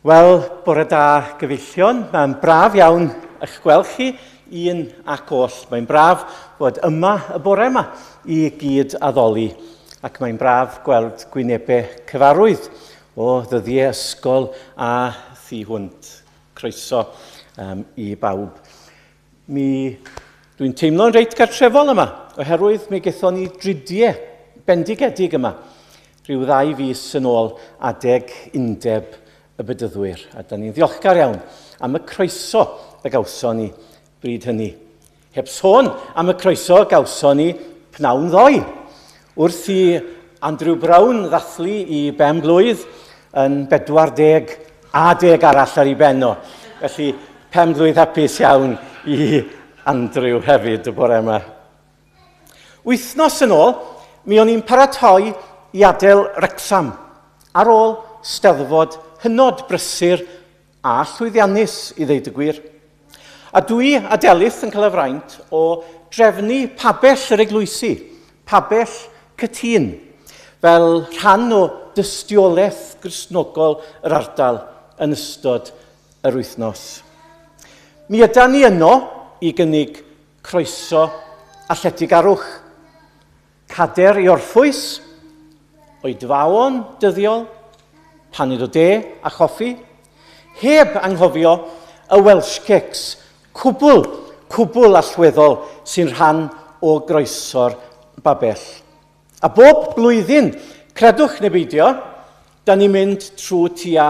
Wel, bore da gyfeillion. Mae'n braf iawn eich gweld chi un ac oll. Mae'n braf fod yma y bore yma i gyd addoli ac mae'n braf gweld gwynebau cyfarwydd o ddyddiau ysgol a thu hwnt. Croeso um, i bawb. Mi dwi'n teimlo'n reit gartrefol yma, oherwydd mi gethon ni dridiau bendigedig yma rhyw ddau fis yn ôl adeg undeb y Bedyddwyr. A da ni'n ddiolchgar iawn am y croeso y gawson ni bryd hynny. Heb sôn am y croeso gawson ni pnawn ddoe, wrth i Andrew Brown ddathlu i ben blwydd yn 40 a deg arall ar ei ben o. Felly, pen blwydd hapus iawn i Andrew hefyd y bore yma. Wythnos yn ôl, mi o'n i'n paratoi i adael Wrecsam ar ôl steddfod hynod brysur a llwyddiannus, i ddeud y gwir. A dwi a Delyth yn cael y fraint o drefnu pabell yr eglwysi, pabell cytûn, fel rhan o dystiolaeth Gristnogol yr ardal yn ystod yr wythnos. Mi ydan ni yno i gynnig croeso a lletygarwch, cader i orffwys, oedfaon dyddiol, paned o de a choffi, heb anghofio y Welsh Cakes, cwbl, cwbl allweddol sy'n rhan o groeso'r babell. A bob blwyddyn, credwch neu beidio, da ni'n mynd trwy tua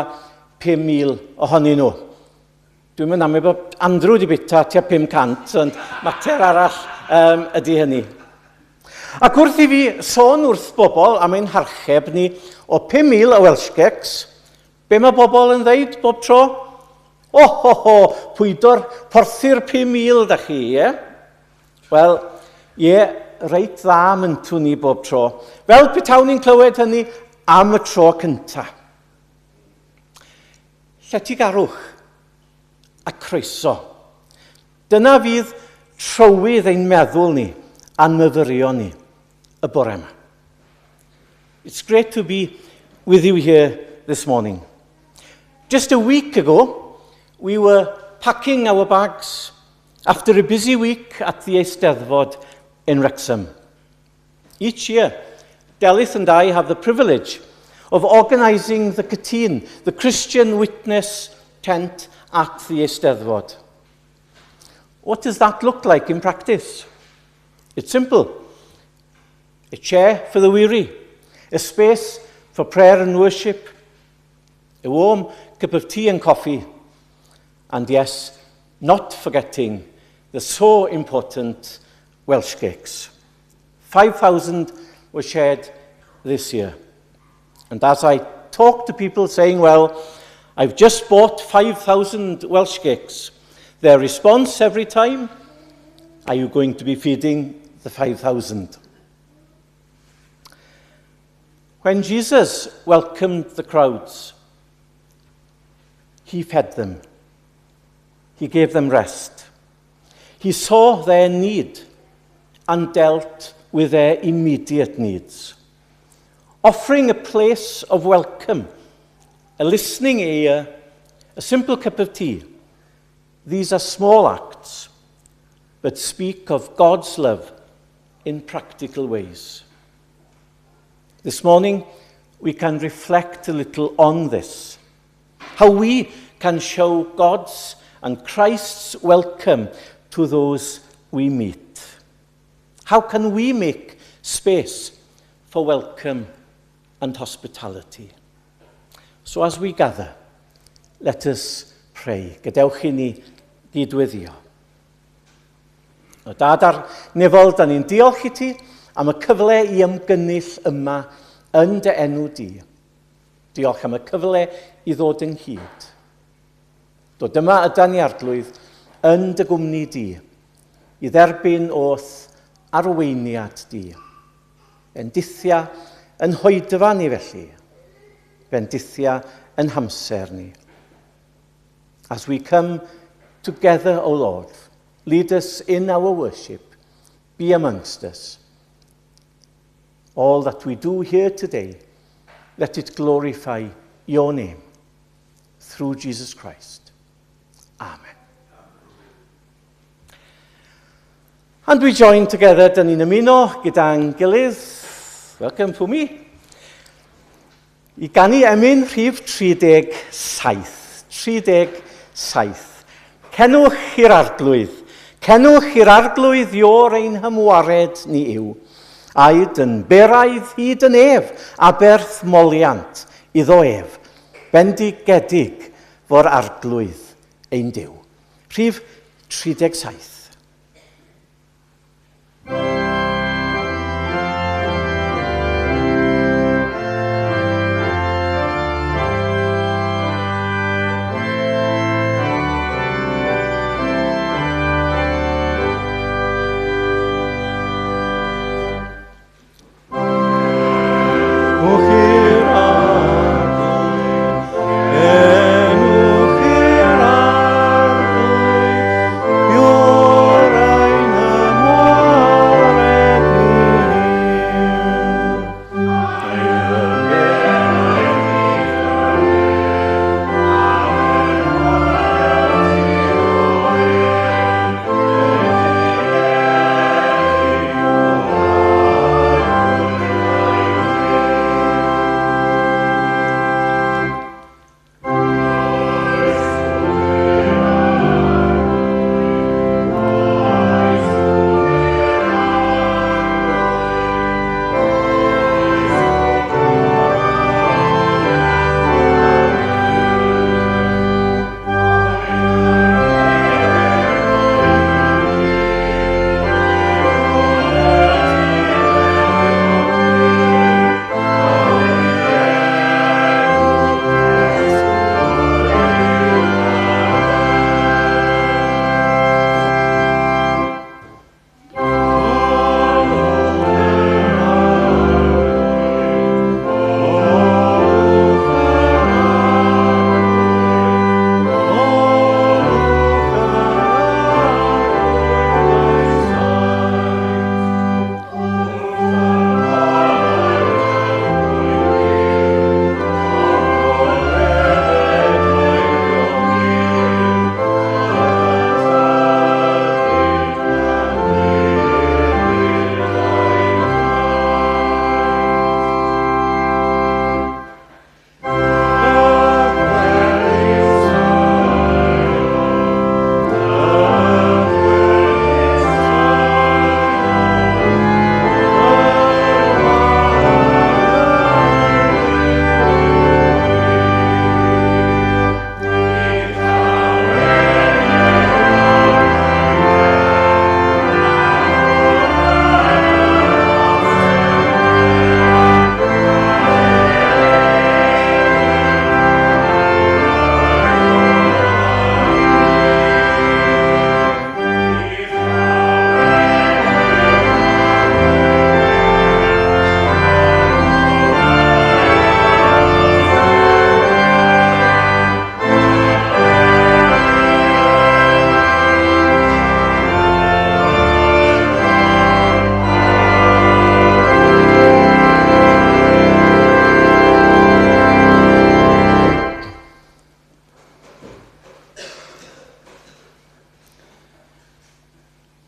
5,000 ohonyn nhw. Dwi'm yn amau bod Andrew wedi bita tua 500, ond mater arall um, ydy hynny. Ac wrth i fi sôn wrth bobl am ein harcheb ni o 5,000 o Welsh Cakes, be mae bobl yn ddeud bob tro? O, ho, ho, pwydo'r porthu'r 5,000 da chi, ie? Wel, ie, reit dda myntwn ni bob tro. Fel petawn ni'n clywed hynny am y tro cyntaf. Lletygarwch a croeso. Dyna fydd trywydd ein meddwl ni a'n myfyrio ni y bore yma. It's great to be with you here this morning. Just a week ago, we were packing our bags after a busy week at the Eisteddfod in Wrexham. Each year, Delyth and I have the privilege of organising the Cytûn, the Christian Witness tent at the Eisteddfod. What does that look like in practice? It's simple. A chair for the weary, a space for prayer and worship, a warm cup of tea and coffee, and yes, not forgetting the so important Welsh cakes. 5,000 were shared this year. And as I talk to people saying, well, I've just bought 5,000 Welsh cakes, their response every time, are you going to be feeding the 5,000? When Jesus welcomed the crowds, he fed them. He gave them rest. He saw their need and dealt with their immediate needs, offering a place of welcome, a listening ear, a simple cup of tea. These are small acts, but speak of God's love in practical ways. This morning, we can reflect a little on this, how we can show God's and Christ's welcome to those we meet. How can we make space for welcome and hospitality? So as we gather, let us pray. Gadewch i ni gydweddio. O Dad a'r nefol, da ni'n diolch i ti am y cyfle i ymgynnull yma yn dy enw di. Diolch am y cyfle i ddod ynghyd. Dod yma yda ni arglwydd yn dy gwmni di, i dderbyn o'th arweiniad di. Bendithia yn hoedfa ni felly. Bendithia yn hamser ni. As we come together, O Lord, lead us in our worship, be amongst us. All that we do here today, let it glorify your name. Through Through Jesus Christ. Amen. And we join together, dyn ni'n ymuno gyda'n gilydd. Welcome, Fumi. I ganu emyn rhif 37. 37. Cenwch i'r arglwydd. Cenwch i'r arglwydd ior ein hymwared ni yw. Aed yn beraidd hyd yn ef, aberth moliant iddo ef. Bendigedig fo'r arglwydd ein Duw. Rhif 37.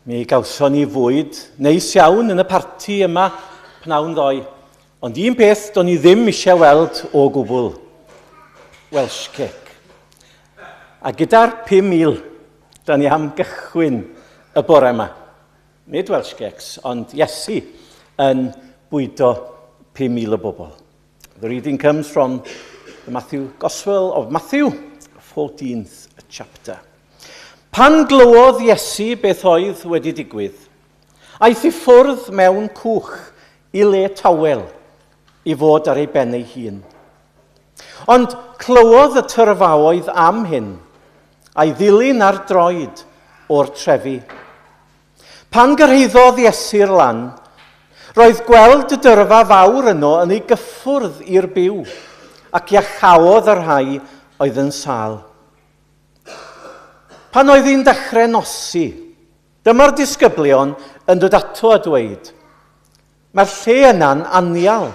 Mi gawson ni fwyd neis iawn yn y parti yma pnawn ddoe. Ond un peth do'n i ddim eisiau weld o gwbl. Welsh cake. A gyda'r 5,000, da ni am gychwyn y bore yma. Nid Welsh cakes, ond Iesu yn bwydo 5,000 o bobl. The reading comes from the Matthew Gospel of Matthew, 14th chapter. Pan glywodd Iesu beth oedd wedi digwydd, aeth i ffwrdd mewn cwch i le tawel i fod ar ei ben ei hun. Ond clywodd y tyrfaoedd am hyn, a'i ddilyn ar droed o'r trefi. Pan gyrhaeddodd Iesu'r lan, roedd gweld y dyrfa fawr yno yn ei gyffwrdd i'r byw, ac iachaodd y rhai oedd yn sâl. Pan oedd hi'n dechrau nosi, dyma'r disgyblion yn dod ato a dweud, Mae'r lle yna'n anial,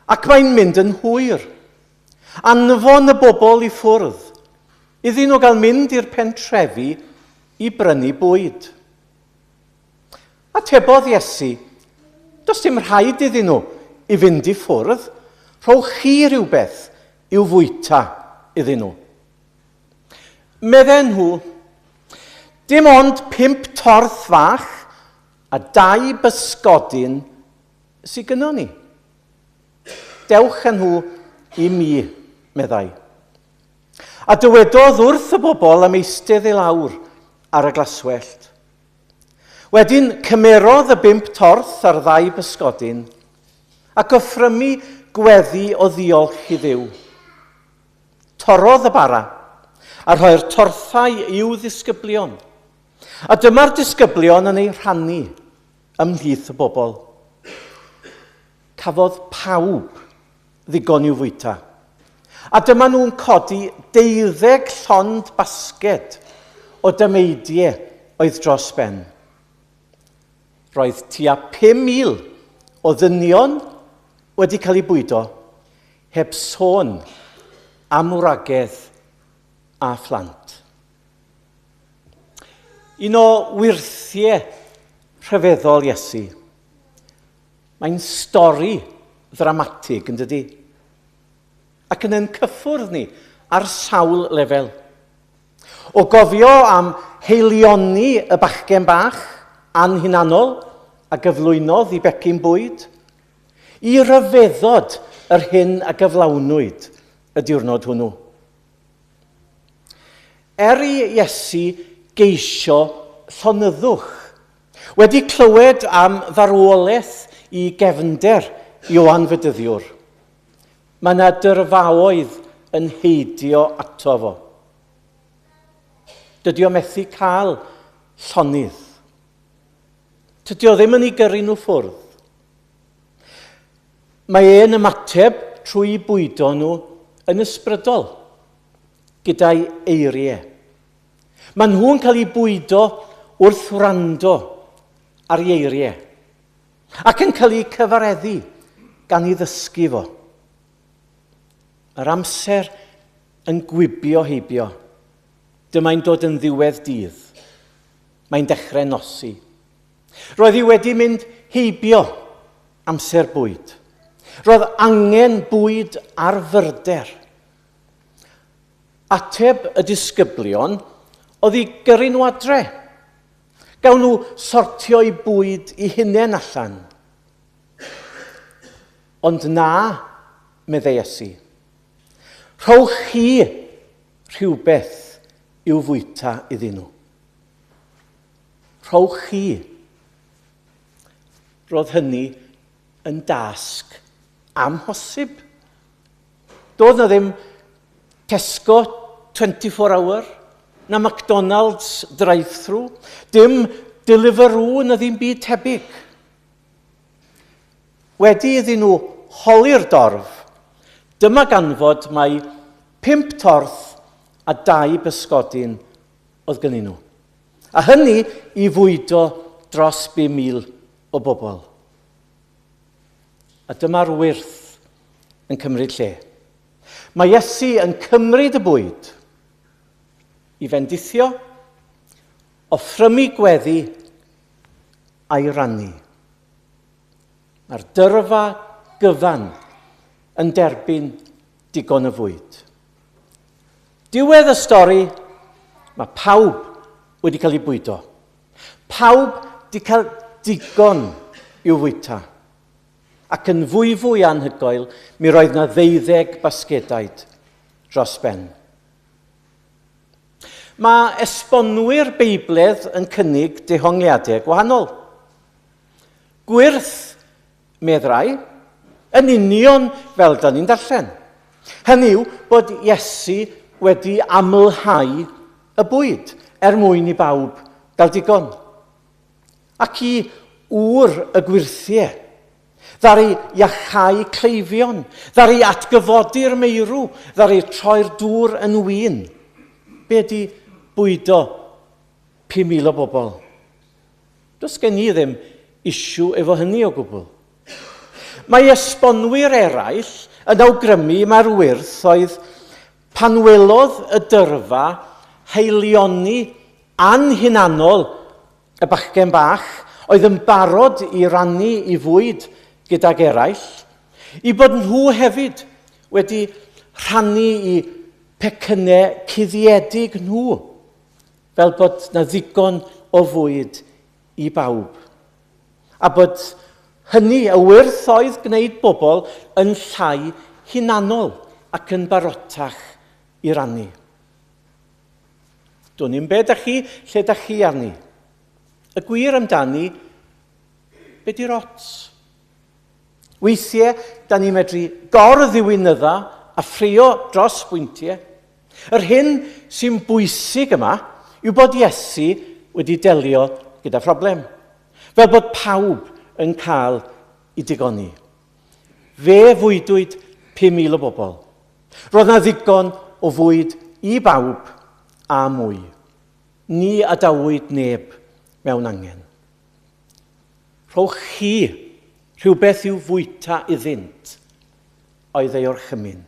ac mae'n mynd yn hwyr. Anfon y bobl i ffwrdd, Iddyn nhw gael mynd i'r pentrefi i brynu bwyd. Atebodd Iesu, Does dim rhaid iddyn nhw i fynd i ffwrdd, rhowch chi rhywbeth i'w fwyta iddyn nhw. Medden nhw, Dim ond pump torth fach a dau bysgodyn sydd gynnon ni. Dewch â nhw i mi, meddai. A dywedodd wrth y bobl am eistedd i lawr ar y glaswellt. Wedyn cymerodd y bump torth a'r ddau bysgodyn, ac offrymu gweddi o ddiolch i Dduw. Torrodd y bara, a rhoi'r torthau i'w ddisgyblion. A dyma'r disgyblion yn ei rhannu ymhlith y bobl. Cafodd pawb ddigon i'w fwyta. A dyma nhw'n codi deuddeg llond basged o dameidiau oedd dros ben. Roedd tua 5,000 o ddynion wedi cael eu bwydo, heb sôn am wragedd a phlant. Un o wyrthiau rhyfeddol Iesu. Mae'n stori ddramatig, yn dydy? Ac yn ein cyffwrdd ni ar sawl lefel. O gofio am heilioni y bachgen bach anhunanol a gyflwynodd i becyn bwyd, i ryfeddod yr hyn a gyflawnwyd y diwrnod hwnnw. Er i Iesu geisio llonyddwch Wedi clywed am farwolaeth i gefnder Ioan Fedyddiwr, mae yna dyrfaoedd yn heidio ato fo. Dydy o methu cael llonydd. Tydy o ddim yn ei gyrru nhw ffwrdd. Mae e'n ymateb trwy bwydo nhw yn ysbrydol gyda'i eiriau. Maen nhw'n cael eu bwydo wrth wrando ar ei eiriau, ac yn cael eu cyfareddu gan ei ddysgu fo. Mae'r amser yn gwibio heibio. Dyma'n dod yn ddiwedd dydd. Mae'n dechrau nosi. Roedd hi wedi mynd heibio amser bwyd. Roedd angen bwyd ar fyrder. Ateb y disgyblion oedd i gyrru nhw adre. Gawn nhw sortio'u bwyd i hunain allan. Ond na, meddai Iesu. Rhowch chi rhywbeth i'w fwyta iddyn nhw. Rhowch chi. Roedd hynny yn dasg amhosib. Doedd na ddim Tesco 24 hour, na McDonald's drive-thru, dim Deliveroo na ddim byd tebyg. Wedi iddyn nhw holi'r dorf, dyma ganfod mai pump torth a dau bysgodyn oedd gynnyn nhw. A hynny i fwydo dros 5,000 o bobl. A dyma'r wyrth yn cymryd lle. Mae Iesu yn cymryd y bwyd i fendithio, offrymu gweddi a'i rannu. Mae'r dyrfa gyfan yn derbyn digon o fwyd. Diwedd y stori, mae pawb wedi cael ei bwydo. Pawb wedi cael digon i'w fwyta. Ac yn fwyfwy anhygoel, mi roedd na ddeuddeg basgedaid dros ben. Mae esbonwyr Beibledd yn cynnig dehongliadau gwahanol. Gwyrth, medd rai, yn union fel da ni'n darllen. Hynny yw bod Iesu wedi amlhau y bwyd er mwyn i bawb gael digon. Ac i ŵr y gwyrthiau, ddaru iachau cleifion, ddaru atgyfodi'r meirw, ddaru troi'r dŵr yn win. Be ydy bwydo 5,000 o bobl? Does gen i ddim isiw efo hynny o gwbl. Mae esbonwyr eraill yn awgrymu mae'r wyrth oedd Pan welodd y dyrfa haelioni anhunanol y bachgen bach oedd yn barod i rannu i fwyd gydag eraill, i bod nhw hefyd wedi rhannu i pecynnau cuddiedig nhw, fel bod na ddigon o fwyd i bawb. A bod hynny, y wyrth oedd gwneud bobl yn llai hunanol ac yn barotach i rannu. Dwn i'm be da chi, lle da chi arni. Y gwir amdani, be di'r ots? Weithiau, da ni'n medru gor-ddiwinydda a ffrio dros bwyntiau. Yr hyn sy'n bwysig yma yw bod Iesu wedi delio gyda phroblem, fel bod pawb yn cael i digoni. Fe fwydwyd 5,000 o bobl. Roedd na ddigon o fwyd i bawb a mwy. Ni adawyd neb mewn angen. Rhowch chi rhywbeth i'w fwyta iddynt, oedd ei orchymyn.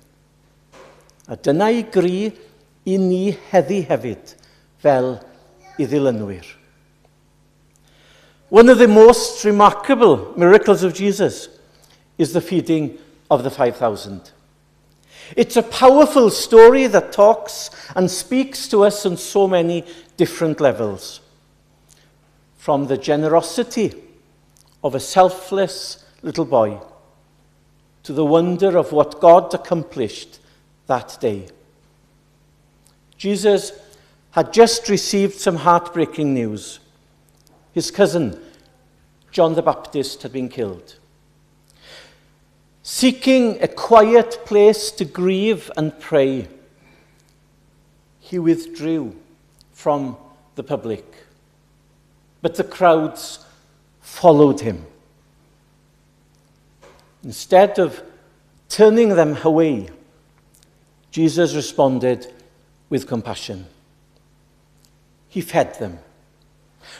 A dyna ei gri i ni heddi hefyd, fel i ddilynwyr. One of the most remarkable miracles of Jesus is the feeding of the 5,000. It's a powerful story that talks and speaks to us on so many different levels. From the generosity of a selfless little boy to the wonder of what God accomplished that day. Jesus had just received some heartbreaking news. His cousin, John the Baptist, had been killed. Seeking a quiet place to grieve and pray, he withdrew from the public. But the crowds followed him. Instead of turning them away, Jesus responded with compassion. He fed them.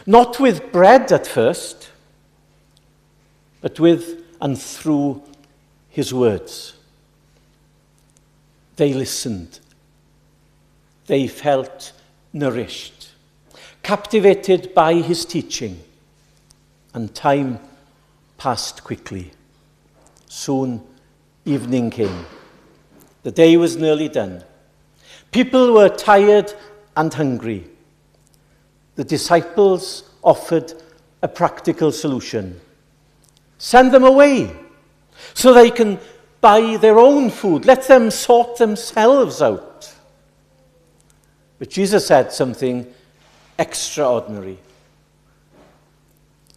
Not with bread at first, but with and through his words. They listened. They felt nourished, captivated by his teaching, and time passed quickly. Soon evening came. The day was nearly done. People were tired and hungry. The disciples offered a practical solution. Send them away so they can buy their own food. Let them sort themselves out. But Jesus said something extraordinary.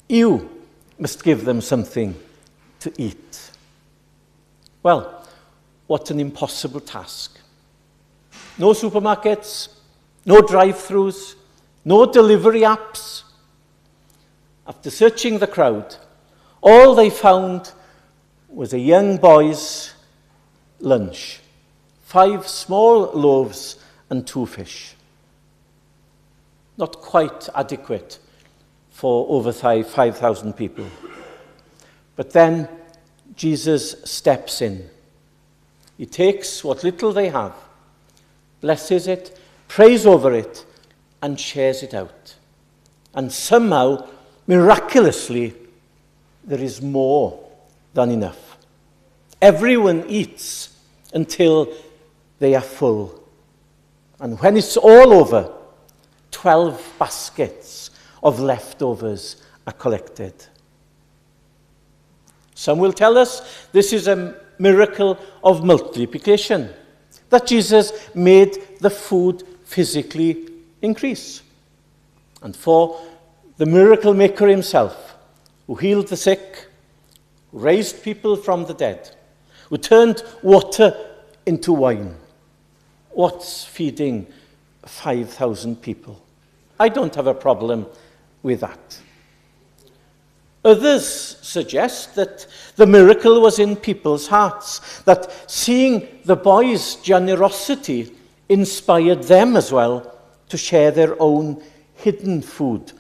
You must give them something to eat. Well, what an impossible task. No supermarkets, no drive-throughs, no delivery apps. After searching the crowd, all they found was a young boy's lunch, 5 small loaves and 2 fish. Not quite adequate for over 5,000 people. But then Jesus steps in. He takes what little they have, blesses it, prays over it, and shares it out. And somehow, miraculously, there is more than enough. Everyone eats until they are full. And when it's all over, 12 baskets of leftovers are collected. Some will tell us this is a miracle of multiplication, that Jesus made the food physically increase. And for the miracle maker himself, who healed the sick, who raised people from the dead, who turned water into wine, what's feeding 5,000 people? I don't have a problem with that. Others suggest that the miracle was in people's hearts, that seeing the boys' generosity inspired them as well to share their own hidden food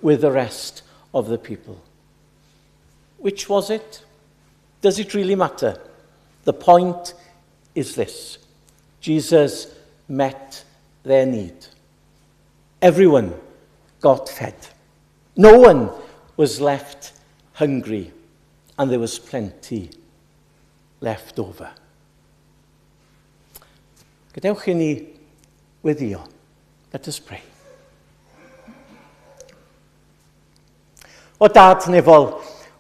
with the rest of the people. Which was it? Does it really matter? The point is this: Jesus met their need. Everyone got fed. No one was left hungry, and there was plenty left over. Gadewch i ni weddïo. Let us pray. O Dad nefol,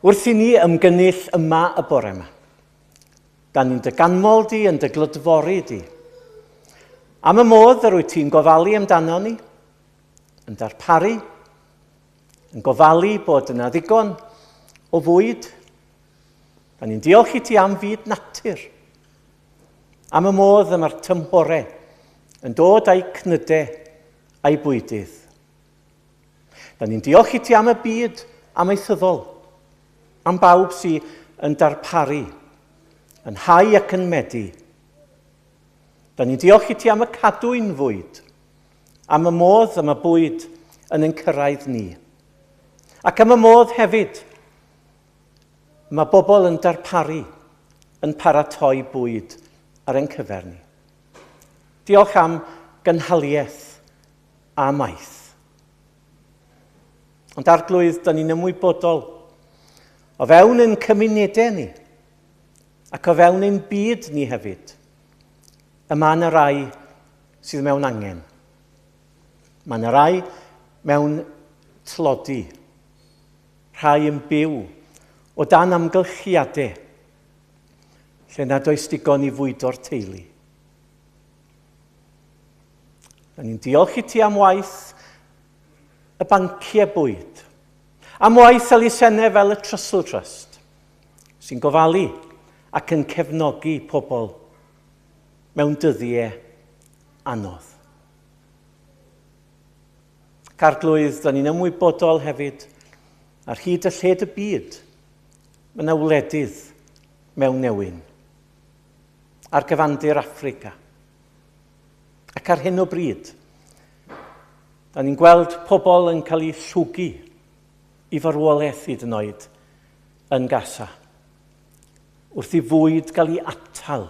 wrth i ni ymgynnull yma y bore yma, da ni'n dy ganmol di, yn dy glodfori di. Am y modd yr wyt ti'n gofalu amdano ni, yn darparu, yn gofalu bod yna ddigon o fwyd. Da ni'n diolch i ti am fyd natur, am y modd y mae'r tymhorau yn dod â'i cnydau a'i bwydydd. Da ni'n diolch i ti am y byd amaethyddol, am bawb sydd yn darparu, yn hau ac yn medi. Da ni'n diolch i ti am y cadwyn fwyd, am y modd y mae bwyd yn ein cyrraedd ni. Ac am y modd hefyd mae bobl yn darparu, yn paratoi bwyd ar ein cyfer ni. Diolch am gynhaliaeth a maeth. Ond Arglwydd, da ni'n ymwybodol o fewn ein cymunedau ni ac o fewn ein byd ni hefyd, y mae yna rai sydd mewn angen. Mae yna rai mewn tlodi, rhai yn byw o dan amgylchiadau lle nad oes digon i fwydo'r teulu. Da ni'n diolch i ti am waith y banciau bwyd, am waith elusennau fel y Trussell Trust, sy'n gofalu ac yn cefnogi pobl mewn dyddiau anodd. Ac Arglwydd, da ni'n ymwybodol hefyd ar hyd y lled y byd, mae yna wledydd mewn newyn. Ar gyfandir Affrica. Ac ar hyn o bryd, da ni'n gweld pobl yn cael eu llwgu i farwolaeth hyd yn oed yn Gaza. Wrth i fwyd gael ei atal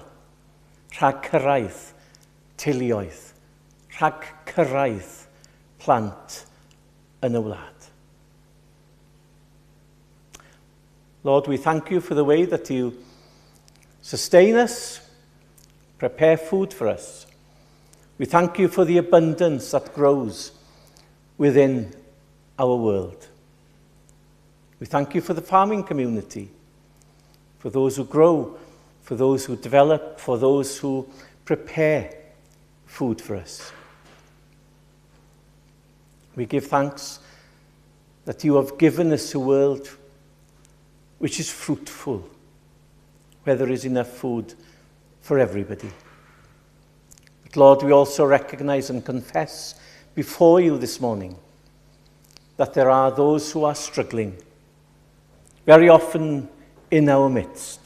rhag cyrraedd teuluoedd, rhag cyrraedd plant yn y wlad. Lord, we thank you for the way that you sustain us, prepare food for us. We thank you for the abundance that grows within our world. We thank you for the farming community, for those who grow, for those who develop, for those who prepare food for us. We give thanks that you have given us a world which is fruitful, where there is enough food for everybody. But Lord, we also recognize and confess before you this morning that there are those who are struggling, very often in our midst,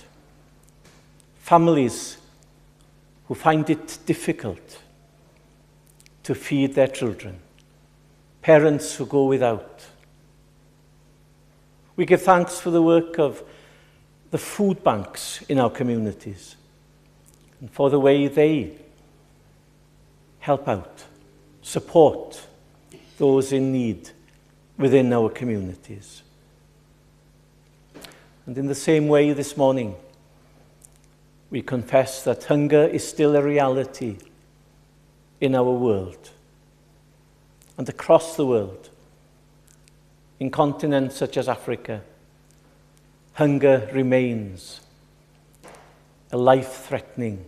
families who find it difficult to feed their children, parents who go without. We give thanks for the work of the food banks in our communities and for the way they help out, support those in need within our communities. And in the same way this morning, we confess that hunger is still a reality in our world and across the world, in continents such as Africa. Hunger remains a life-threatening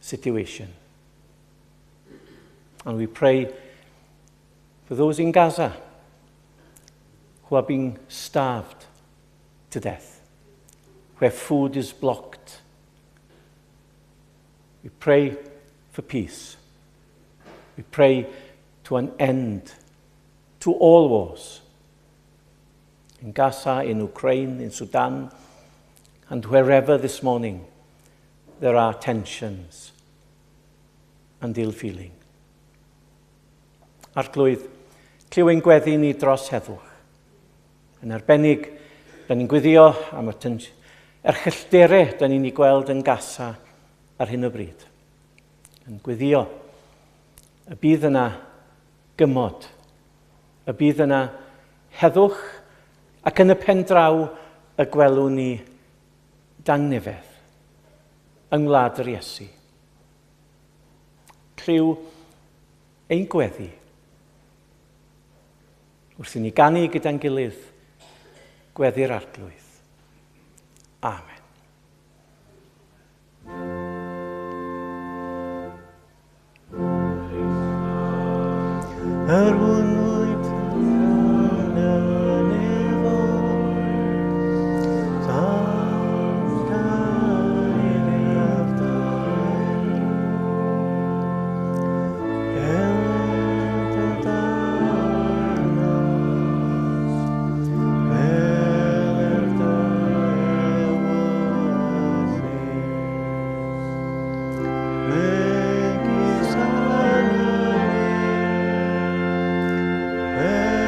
situation. And we pray for those in Gaza who are being starved to death, where food is blocked. We pray for peace. We pray to an end to all wars in Gaza, in Ukraine, in Sudan, and wherever this morning there are tensions and ill feeling. Arglwydd, clyw ein gweddi ni dros heddwch. Yn arbennig, da ni'n gweddio am y erchyllterau da ni'n ei gweld yn Gaza ar hyn o bryd. Yn gweddio Y bydd yna gymod, y bydd yna heddwch, ac yn y pen draw y gwelwn ni dangnefedd yng ngwlad yr Iesu. Clyw ein gweddi wrth i ni ganu gyda'n gilydd gweddi'r Arglwydd. Amen. Yr hwn wyt yn y nefoedd, sanctaidd dy enw. Eled dy deyrnas, gweler dy ewyllys. Megis yn y nef, felly ar y ddaear hefyd. Yr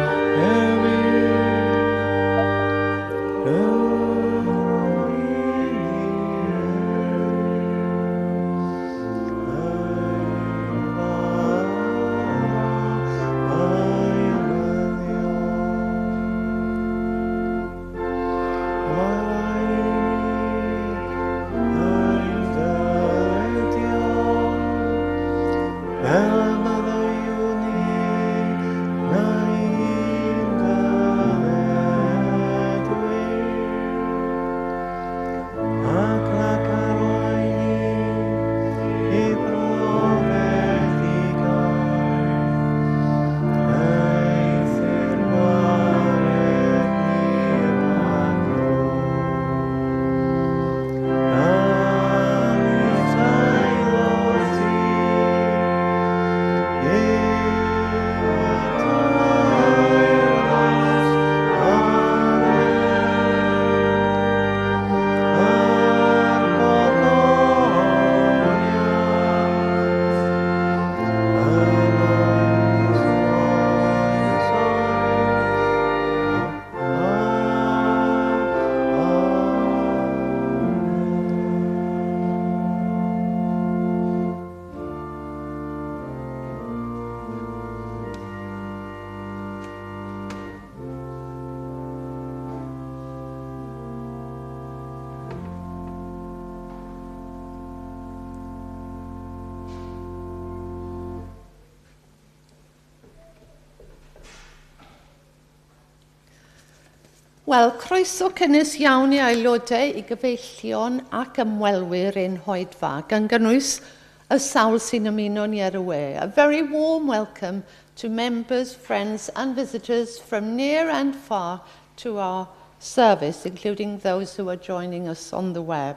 rhoi i ni heddiw ein bara beunyddiol. Maddau i ni ein dyledion, fel y maddeuwn ninnau i'n dyledwyr. Ac nac arwain ni i brofedigaeth, eithr gwared ni rhag ddrwg. Canys eiddo ti yw y teyrnas a'r a'r gogoniant yn oes oesoedd. Amen. Wel, croeso cynnes iawn i aelodau, i gyfeillion ac ymwelwyr ein hoedfa, gan gynnwys y sawl sy'n ymuno ni ar y we. A very warm welcome to members, friends and visitors from near and far to our service, including those who are joining us on the web.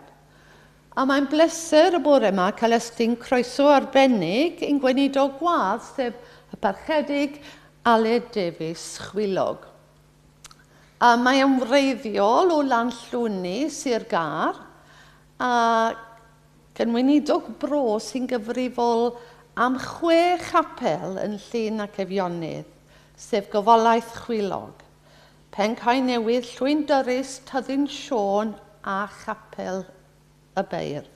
A mae'n bleser y bore yma cael estyn croeso arbennig i'n gweinidog gwadd, sef y Parchedig Aled Davies Chwilog. A mae yn wreiddiol o Lanllwni, Sir Gâr, a gyn-weinidog bro sy'n gyfrifol am chwe chapel yn Llŷn ac Eifionydd, sef Gofalaeth Chwilog, Pencae Newydd, Llwyn Dyrys, Tyddyn Siôn a Chapel y Beirdd.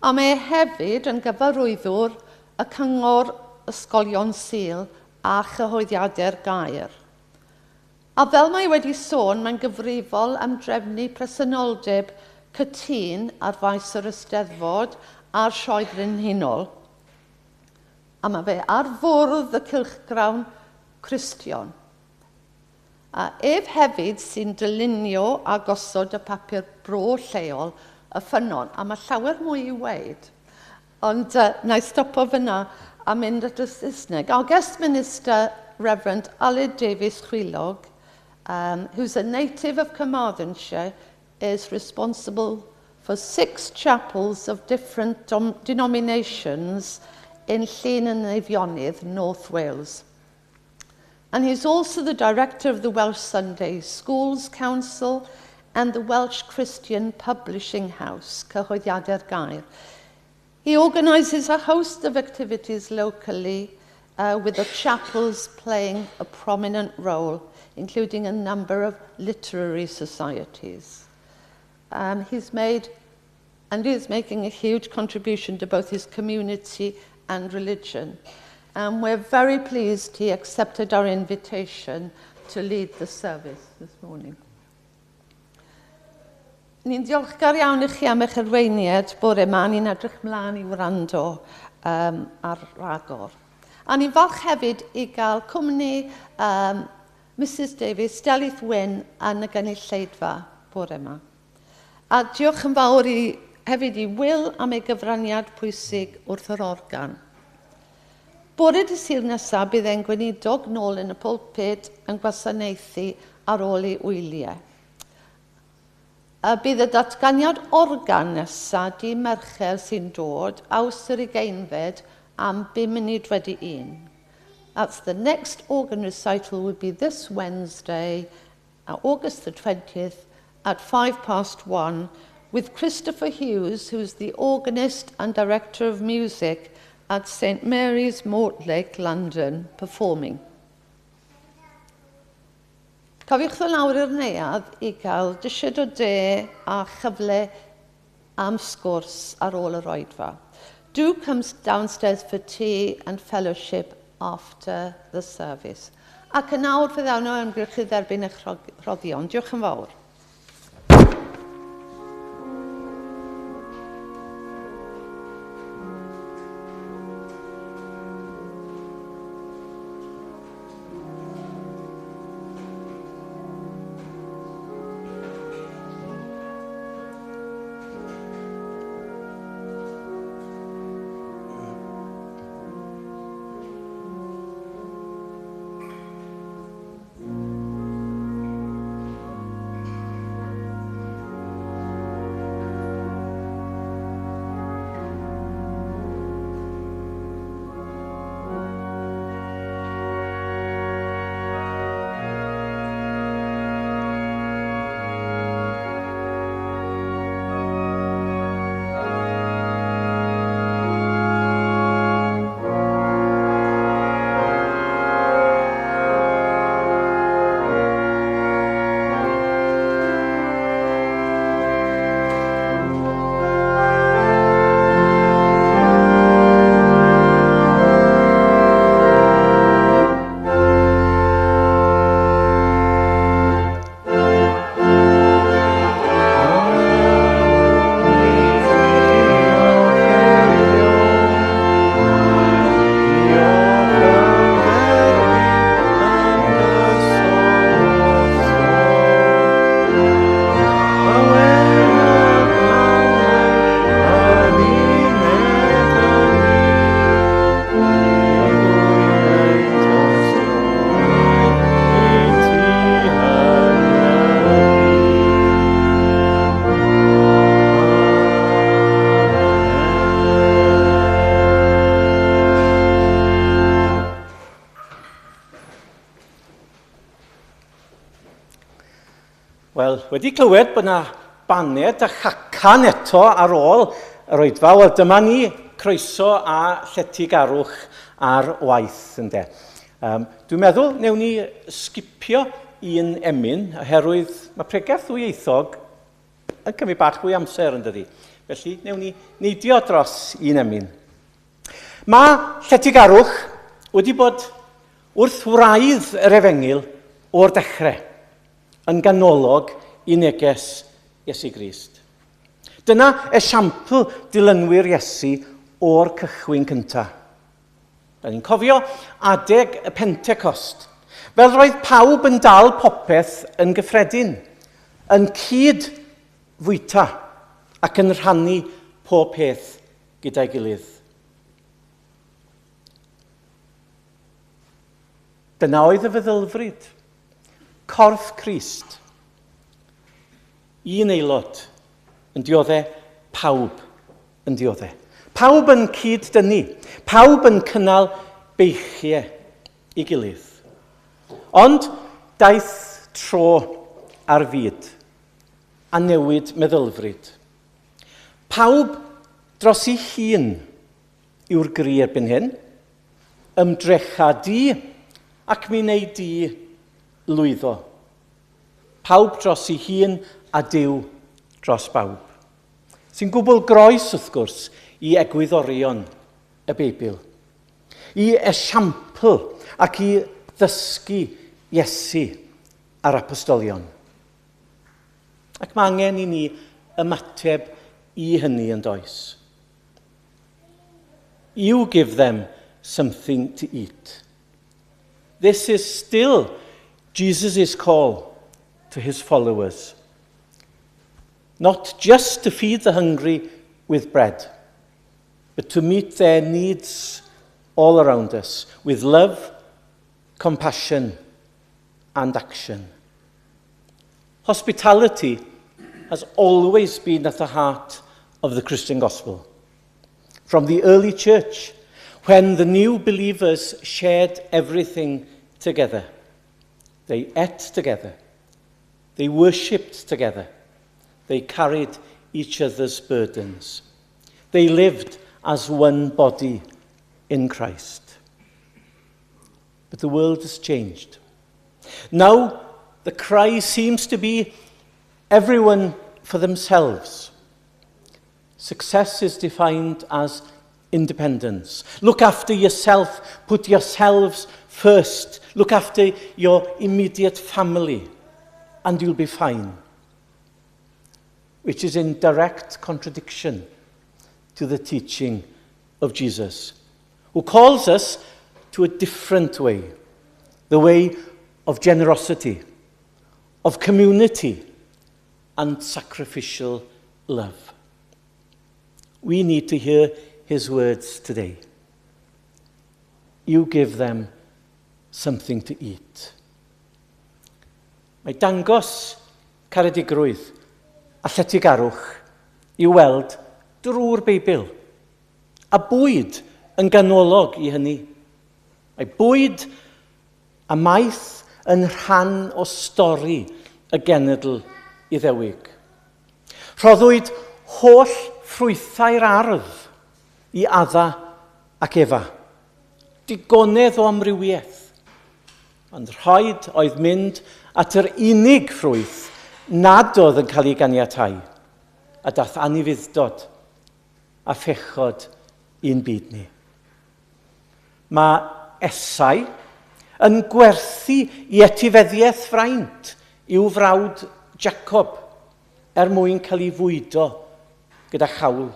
A mae e hefyd yn gyfarwyddwr y Cyngor Ysgolion Sul a Chyhoeddiadau'r Gair. A fel mae wedi sôn, mae'n gyfrifol am drefnu presenoldeb cytûn ar faes yr Eisteddfod a'r Sioe Frenhinol. A mae fe ar fwrdd y cylchgrawn Cristion. A ef hefyd sy'n dylunio a gosod y papur bro lleol y Ffynnon. A mae llawer mwy i weud. Ond na i stopo fyna a mynd at y Saesneg. Our guest minister, Reverend Aled Davies Chwilog, who's a native of Carmarthenshire, is responsible for six chapels of different denominations in Llŷn and Eifionydd, North Wales. And he's also the director of the Welsh Sunday Schools Council and the Welsh Christian Publishing House, Cyhoeddiadau'r Gair. He organises a host of activities locally, with the chapels playing a prominent role, including a number of literary societies. He's made And he is making a huge contribution to both his community and religion. And we're very pleased he accepted our invitation to lead the service this morning. Ni'n diolchgar iawn i chi am eich arweiniad bore yma. Ni'n edrych mlaen i wrando um, ar ragor. A ni'n falch hefyd i gael cwmni um, Mrs Davies, Delyth Wyn yn y gynulleidfa bore yma. A diolch yn fawr i, hefyd i Will am ei gyfraniad pwysig wrth yr organ. Bore dy Sul nesaf bydd e'n gweinidog nôl yn y pulpit yn gwasanaethu ar ôl ei wyliau. A bydd y datganiad organ nesa dy Mercher sy'n dod, Awst yr ugeinfed, am bum munud wedi un. That's the next organ recital will be this Wednesday, August the 20th, at 1:05, with Christopher Hughes, who's the organist and director of music at St Mary's Mortlake, London, performing. Cofiwch ddod lawr i'r neuadd i gael disied o de a chyfle am sgwrs ar ôl yr oedfa. Do come downstairs for tea and fellowship after the service. Ac yn awr fe ddawn o ymgyrch i dderbyn eich rhoddion. Diolch yn fawr. Wel, wedi clywed bod yna baned a chacan eto ar ôl yr oedfa, wel dyma ni, croeso a lletygarwch ar waith, ynde. Um, dwi'n meddwl newn ni sgipio un emyn, oherwydd mae pregeth ddwyieithog yn cymryd bach fwy amser, yn dydi? Felly, newn ni neidio dros un emyn. Mae lletygarwch wedi bod wrth wraidd yr efengyl o'r dechrau, yn ganolog i neges Iesu Grist. Dyna esiampl dilynwyr Iesu o'r cychwyn cyntaf. Da ni'n cofio adeg y Pentecost, fel roedd pawb yn dal popeth yn gyffredin, yn cyd fwyta ac yn rhannu pob peth gyda'i gilydd. Dyna oedd y feddylfryd. Corff Crist. Un aelod yn diodde, pawb yn diodde. Pawb yn cyd-dynnu, pawb yn cynnal beichiau i gilydd. Ond daeth tro ar fyd a newid meddylfryd. Pawb dros ei hun yw'r gri erbyn hyn. Ymdrecha di ac mi wnei di lwyddo. Pawb dros ei hun a Duw dros bawb. Sy'n gwbl groes, wrth gwrs, i egwyddorion y Beibl. I esiampl ac i ddysgu Iesu a'r apostolion. Ac mae angen i ni ymateb i hynny yn does. You give them something to eat. This is still Jesus' call to his followers. Not just to feed the hungry with bread, but to meet their needs all around us with love, compassion, and action. Hospitality has always been at the heart of the Christian gospel. From the early church, when the new believers shared everything together, they ate together, they worshipped together, they carried each other's burdens. They lived as one body in Christ. But the world has changed. Now, the cry seems to be everyone for themselves. Success is defined as independence. Look after yourself, put yourselves first. Look after your immediate family, and you'll be fine. Which is in direct contradiction to the teaching of Jesus, who calls us to a different way, the way of generosity, of community, and sacrificial love. We need to hear his words today. You give them something to eat. Mae dangos caredigrwydd a lletygarwch i'w weld drwy'r Beibl, a bwyd yn ganolog i hynny. Mae bwyd a maeth yn rhan o stori y genedl Iddewig. Rhoddwyd holl ffrwythau'r ardd i Adda ac Efa. Digonedd o amrywiaeth. Ond rhaid oedd mynd at yr unig ffrwyth nad oedd yn cael ei ganiatau, a dath anufudd-dod a phechod i'n byd ni. Mae Esau yn gwerthu i etifeddiaeth fraint i'w frawd Jacob er mwyn cael ei fwydo gyda chawl.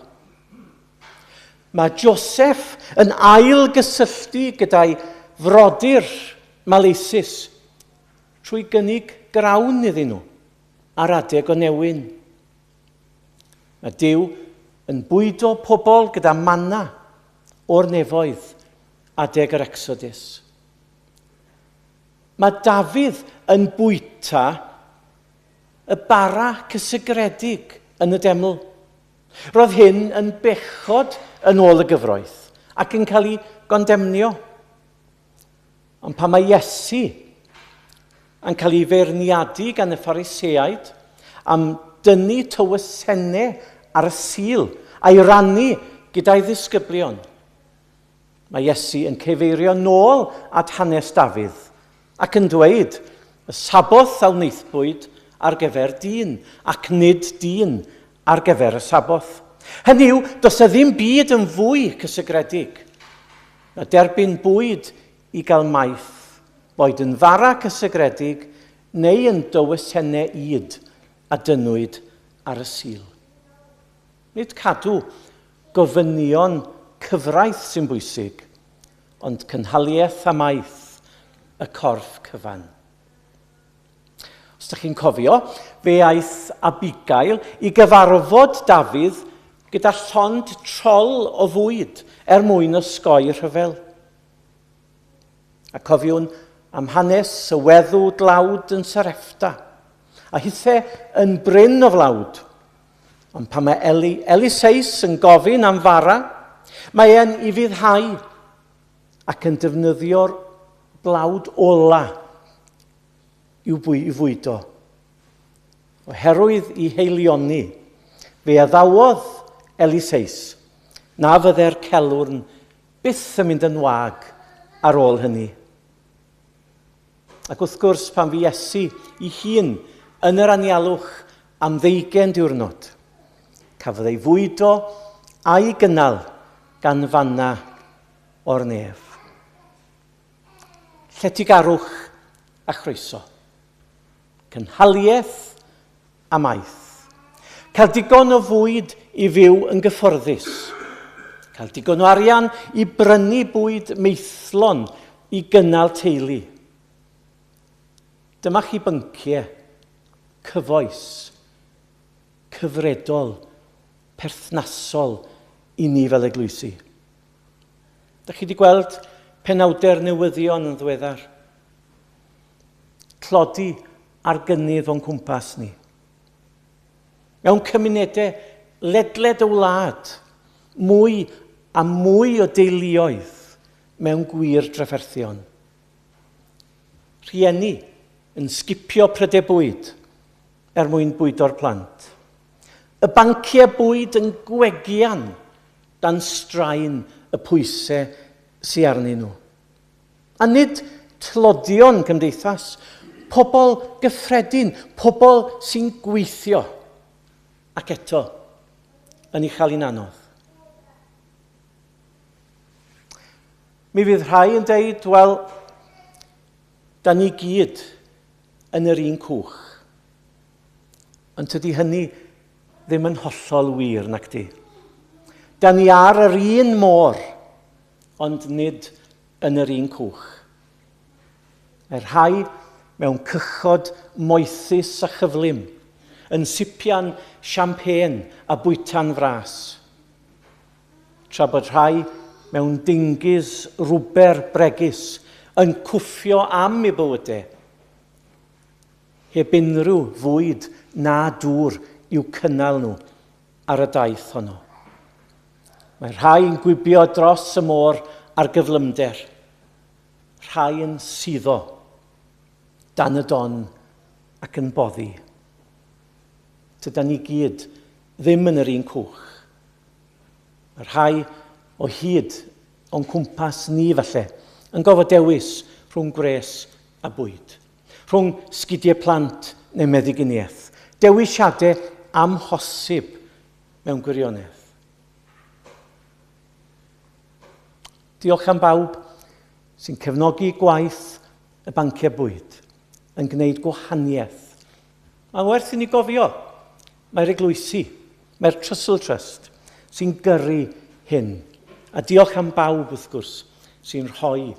Mae Joseph yn ail gysylltu gyda'i frodyr maleisus trwy gynnig grawn iddyn nhw ar adeg o newyn. Mae Duw yn bwydo pobl gyda manna o'r nefoedd adeg yr Exodus. Mae Dafydd yn bwyta y bara cysegredig yn y deml. Roedd hyn yn bechod yn ôl y gyfroedd ac yn cael ei gondemnio. Ond pan mae Iesu yn cael ei feirniadu gan y Phariseaid am dynnu tywysennau ar y Sul a'i rannu gyda'i ddisgyblion, mae Iesu yn cyfeirio nôl at hanes Dafydd ac yn dweud, y Saboth a wnaethpwyd ar gyfer dyn, ac nid dyn ar gyfer y Saboth. Hynny yw, does e ddim byd yn fwy cysegredig na derbyn bwyd i gael maeth, boed yn fara cysegredig neu yn dywysennau ŷd a dynnwyd ar y Sul. Nid cadw gofynion cyfraith sy'n bwysig, ond cynhaliaeth a maeth y corff cyfan. Os ydych chi'n cofio, fe aeth Abigail i gyfarfod Dafydd gyda llond trol o fwyd er mwyn osgoi rhyfel. A cofiwn am hanes y weddw dlawd yn Sarepta, a hithe yn brin o flawd. Ond pan mae Eli, Eliseus yn gofyn am fara, mae e'n ufuddhau ac yn defnyddio'r blawd ola i'w bwy, i fwydo. Oherwydd i heilioni, fe addawodd Eliseus na fydde'r celwrn byth yn mynd yn wag ar ôl hynny. Ac wrth gwrs, pan fu Iesu i hun yn yr anialwch am ddeugain diwrnod, Cafodd ei fwydo a'i gynnal gan fanna o'r nef. Lletygarwch a chroeso. Cynhaliaeth a maeth. Cael digon o fwyd i fyw yn gyfforddus. Cael digon o arian i brynu bwyd maethlon i gynnal teulu. Dyma chi bynciau cyfoes, cyfredol, perthnasol i ni fel eglwysi. Da chi wedi gweld penawder newyddion yn ddiweddar? Tlodi ar gynnydd o'n cwmpas ni. Mewn cymunedau ledled y wlad, mwy a mwy o deuluoedd mewn gwir drafferthion. Rhieni yn sgipio prydau bwyd er mwyn bwydo'r plant. Y banciau bwyd yn gwegian dan straen y pwysau sy arnyn nhw. A nid tlodion cymdeithas, pobl gyffredin, pobl sy'n gweithio. Ac eto, yn ei chael hi'n anodd. Mi fydd rhai yn deud, wel, da ni gyd yn yr un cwch. Ond tydi hynny ddim yn hollol wir, nac di. Da ni ar yr un môr, ond nid yn yr un cwch. Mae rhai mewn cychod moethus a chyflym, yn sipian siampên a bwyta'n fras. Tra bod rhai mewn dingis rwber bregus yn cwffio am eu bywydau, heb unrhyw fwyd na dŵr i'w cynnal nhw ar y daith honno. Mae rhai yn gwibio dros y môr ar gyflymder, rhai yn suddo dan y don ac yn boddi. Tydan ni gyd ddim yn yr un cwch. Mae rhai o hyd o'n cwmpas ni falle yn gofod dewis rhwng gwres a bwyd, rhwng sgidiau plant neu meddyginiaeth, dewisiadau amhosib mewn gwirionedd. Diolch am bawb sy'n cefnogi gwaith y banciau bwyd, yn gwneud gwahaniaeth. Mae'n werth i ni gofio, mae'r eglwysi, mae'r Trussell Trust sy'n gyrru hyn. A diolch am bawb, wrth gwrs, sy'n rhoi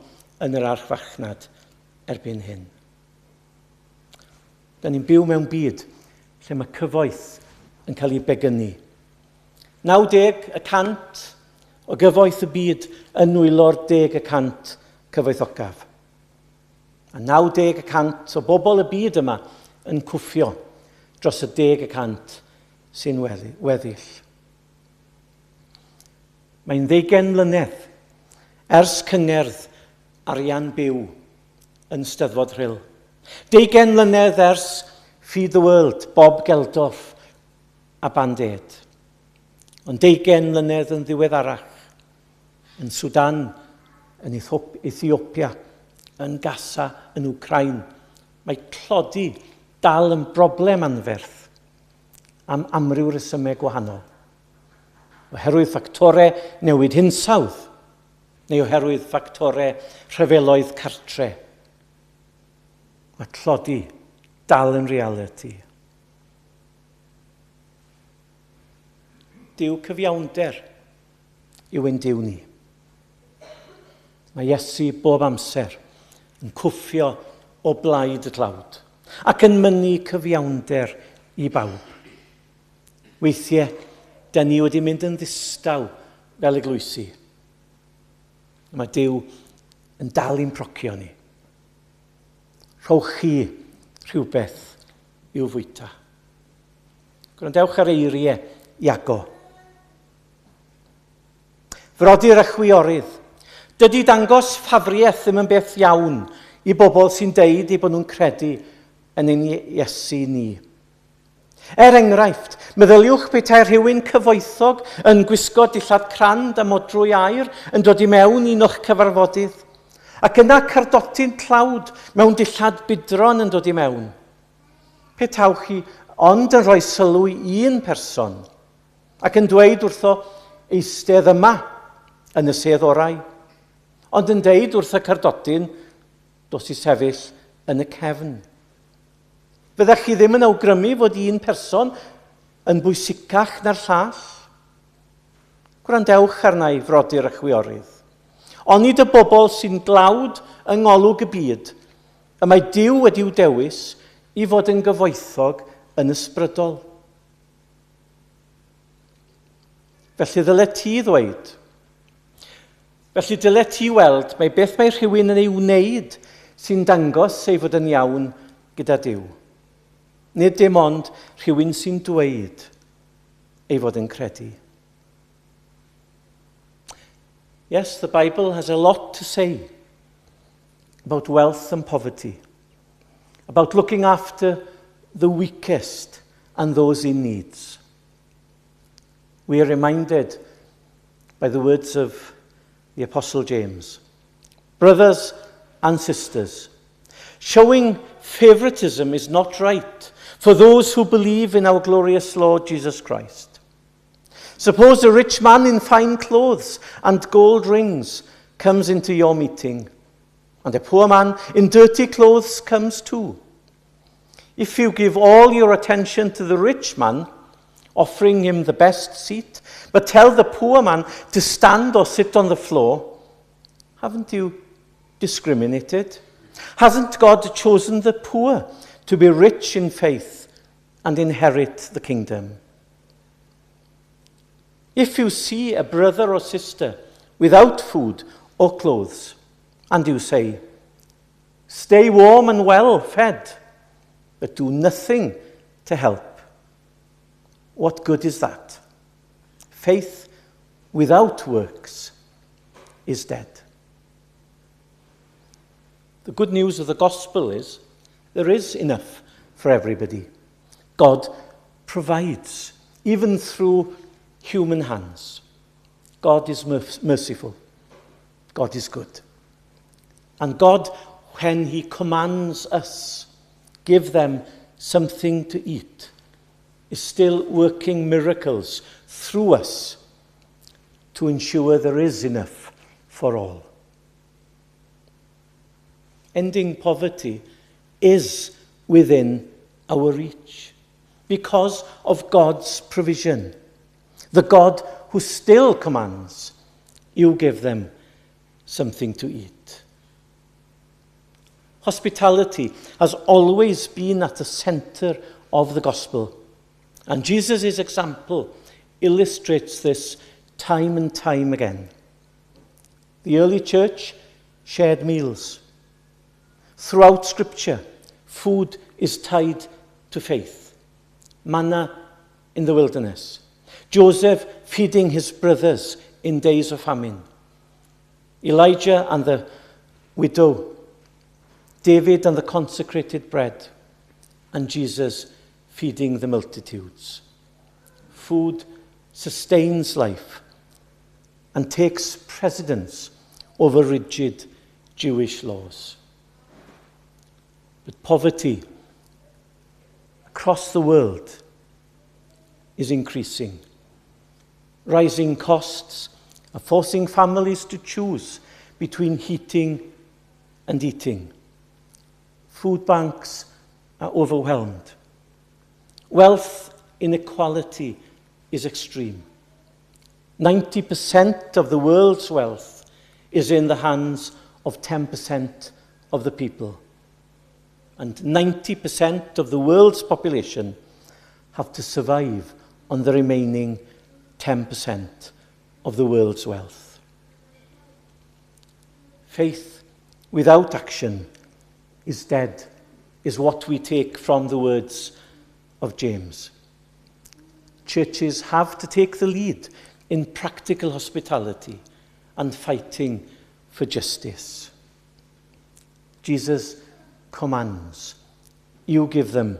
yn yr archfarchnad erbyn hyn. Da ni'n byw mewn byd lle mae cyfoeth yn cael ei begynnu. 90 y cant o gyfoeth y byd yn nwylo'r 10 y cant cyfoethocaf. A 90 y cant o bobl y byd yma yn cwffio dros y 10 y cant sy'n weddill. Mae'n ddeugain mlynedd ers cyngerdd arian byw yn Steddfod Rhyl. Deugain mlynedd ers Feed the World, Bob Geldof a Band Aid. Ond deugain mlynedd yn ddiweddarach, yn Sudan, yn Ethiopia, yn Gaza, yn Wcrain, mae tlodi dal yn broblem anferth am amryw resymau gwahanol. Oherwydd ffactorau newid hinsawdd, neu oherwydd ffactorau rhyfeloedd cartre. Mae tlodi dal yn realiti. Duw cyfiawnder yw ein Duw ni. Mae Iesu bob amser yn cwffio o blaid y tlawd ac yn mynnu cyfiawnder i bawb. Weithiau, da ni wedi mynd yn ddistaw fel eglwysi. Mae Duw yn dal i'n procio ni. Rhowch chi rhywbeth i'w fwyta. Gwrandewch ar eiriau Iago. Frodyr a chwiorydd, dydy dangos ffafriaeth ddim yn beth iawn i bobl sy'n deud eu bod nhw'n credu yn ein Iesu ni. Er enghraifft, meddyliwch petai rhywun cyfoethog yn gwisgo dillad crand a modrwy aur yn dod i mewn i un o'ch cyfarfodydd, ac yna cardotyn tlawd mewn dillad budron yn dod i mewn. Petawch chi ond yn rhoi sylw i un person, Ac yn dweud wrtho eistedd yma yn y sedd orau, ond yn deud wrth y cardotyn, dos i sefyll yn y cefn. Fyddech chi ddim yn awgrymu fod un person yn bwysicach na'r llall? Gwrandewch arna i, frodyr a chwiorydd. Onid y bobl sy'n dlawd yng ngolwg y byd, y mae Duw wedi'w dewis i fod yn gyfoethog yn ysbrydol. Felly ddylet ti ddweud, Felly dylet ti weld mai beth mae rhywun yn ei wneud sy'n dangos ei fod yn iawn gyda Duw. Nid dim ond rhywun sy'n dweud ei fod yn credu. Yes, the Bible has a lot to say about wealth and poverty, about looking after the weakest and those in needs. We are reminded by the words of the Apostle James. Brothers and sisters, showing favoritism is not right for those who believe in our glorious Lord Jesus Christ. Suppose a rich man in fine clothes and gold rings comes into your meeting, and a poor man in dirty clothes comes too. If you give all your attention to the rich man, offering him the best seat, but tell the poor man to stand or sit on the floor, haven't you discriminated? Hasn't God chosen the poor to be rich in faith and inherit the kingdom? If you see a brother or sister without food or clothes, and you say, Stay warm and well fed, but do nothing to help, what good is that? Faith without works is dead. The good news of the gospel is there is enough for everybody. God provides, even through human hands. God is merciful. God is good. And God, when he commands us, give them something to eat, is still working miracles through us to ensure there is enough for all. Ending poverty is within our reach because of God's provision. The God who still commands, you give them something to eat. Hospitality has always been at the center of the gospel. And Jesus' example illustrates this time and time again. The early church shared meals. Throughout Scripture, food is tied to faith. Manna in the wilderness. Joseph feeding his brothers in days of famine. Elijah and the widow. David and the consecrated bread. And Jesus feeding the multitudes. Food sustains life and takes precedence over rigid Jewish laws. But poverty across the world is increasing. Rising costs are forcing families to choose between heating and eating. Food banks are overwhelmed. Wealth inequality is extreme. 90% of the world's wealth is in the hands of 10% of the people. And 90% of the world's population have to survive on the remaining 10% of the world's wealth. Faith without action is dead, is what we take from the words of James. Churches have to take the lead in practical hospitality and fighting for justice. Jesus commands, you give them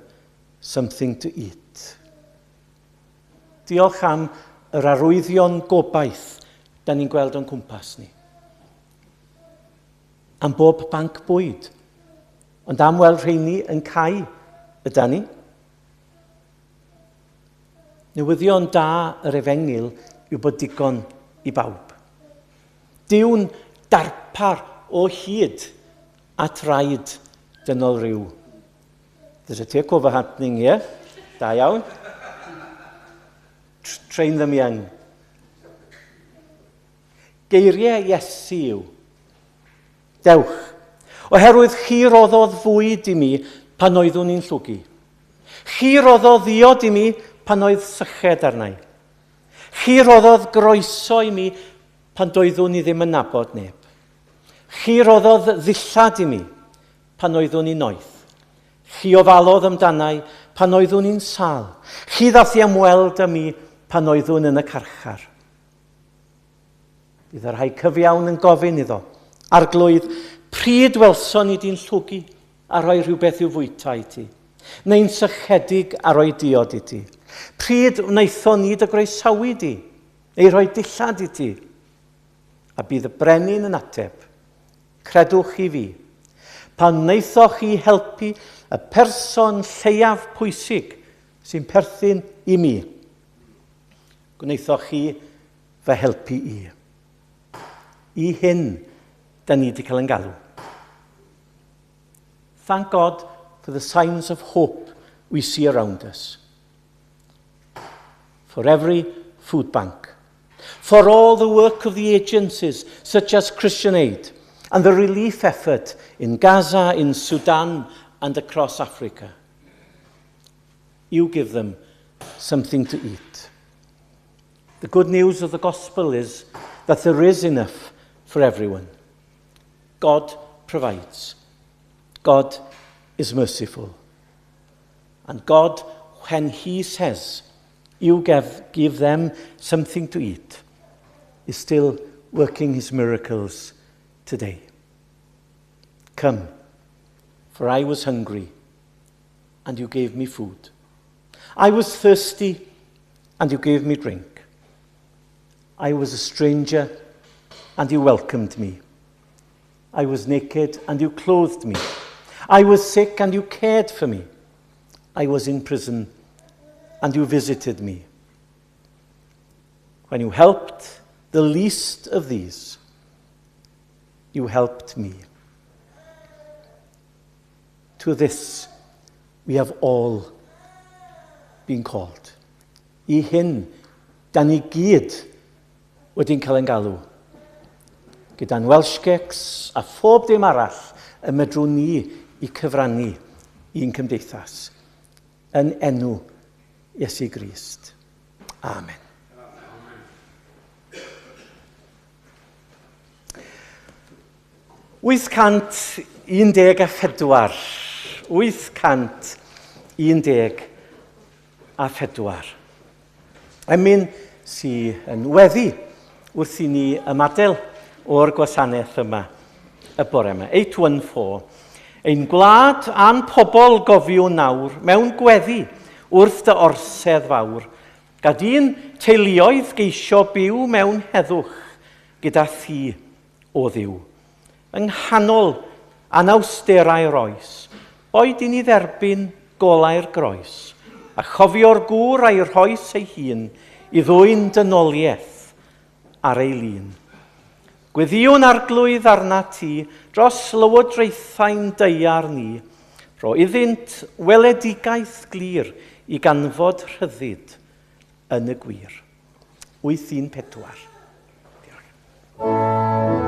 something to eat. Diolch am yr arwyddion gobaith da ni'n gweld o'n cwmpas ni. Am bob banc bwyd. Ond am weld rheini yn cau yda ni. Newyddion da yr efengyl yw bod digon i bawb. Duw'n darpar o hyd at raid dynol ryw. There's a takeover happening here. Da iawn. Train them young. Geiriau Iesu yw, Dewch, oherwydd chi roddodd fwyd i mi pan oeddwn i'n llwgu. Chi roddodd ddiod i mi pan oedd syched arna i. Chi roddodd groeso i mi pan doeddwn i ddim yn nabod neb. Chi roddodd ddillad i mi pan oeddwn i'n noeth. Chi ofalodd amdanai pan oeddwn i'n sâl. Chi ddath i ymweld â mi pan oeddwn yn y carchar. Bydd y rhai cyfiawn yn gofyn iddo, Arglwydd, pryd welson ni di'n llwgu a rhoi rhywbeth i'w fwyta i ti, neu'n sychedig a rhoi diod i ti? Pryd wnaethon ni dy groesawu di, neu rhoi dillad i ti? A bydd y brenin yn ateb, Credwch chi fi, pan wnaethoch chi helpu y person lleiaf pwysig sy'n perthyn i mi, gwnaethoch chi fy helpu i. I hyn, da ni wedi cael yn galw. Thank God for the signs of hope we see around us. For every food bank. For all the work of the agencies such as Christian Aid and the relief effort in Gaza, in Sudan and across Africa. You give them something to eat. The good news of the gospel is that there is enough for everyone. God provides. God is merciful. And God, when he says, you give, give them something to eat, is still working his miracles today. Come, for I was hungry, and you gave me food. I was thirsty, and you gave me drink. I was a stranger, and you welcomed me. I was naked, and you clothed me. I was sick, and you cared for me. I was in prison, and you visited me. When you helped the least of these, you helped me. To this we have all been called. I hyn, da ni gyd wedi'n cael ein galw. Gyda'n Welsh Cakes a phob dim arall y medrwn ni i cyfrannu i'n cymdeithas. Yn enw Iesu Grist. Amen. 814. 814. Emyn sy yn weddi wrth i ni ymadael o'r gwasanaeth yma y bore yma. 814. Ein gwlad a'n pobl gofiwn nawr mewn gweddi wrth dy orsedd fawr. Gad i'n teuluoedd geisio byw mewn heddwch gyda thi, o Dduw. Yng nghanol anawsterau'r oes, boed i ni dderbyn golau'r groes, a chofio'r gŵr a'i rhoes ei hun i ddwyn dynoliaeth ar ei lun. Gweddïwn Arglwydd arnat ti dros lywodraethau'n daear ni, rho iddynt weledigaeth glir i ganfod rhyddid yn y gwir. 814. Diolch.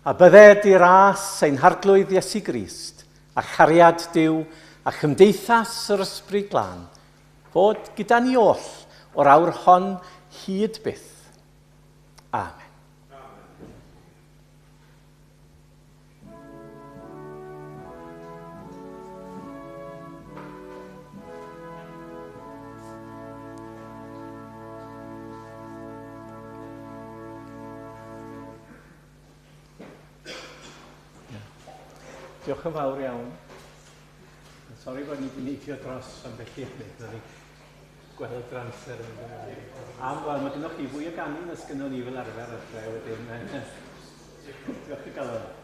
A bydded i ras ein Harglwydd Iesu Grist, a chariad Duw, a chymdeithas yr Ysbryd Glân, fod gyda ni oll o'r awr hon hyd byth. Amen. Diolch yn fawr iawn. Sori bod ni wedi neidio dros ambell i hynny. Ni gweld yr amser yn mynd ymlaen. Am, wel, mae gennych chi fwy o ganu na sgynnon ni fel arfer adre wedyn. Diolch o galon.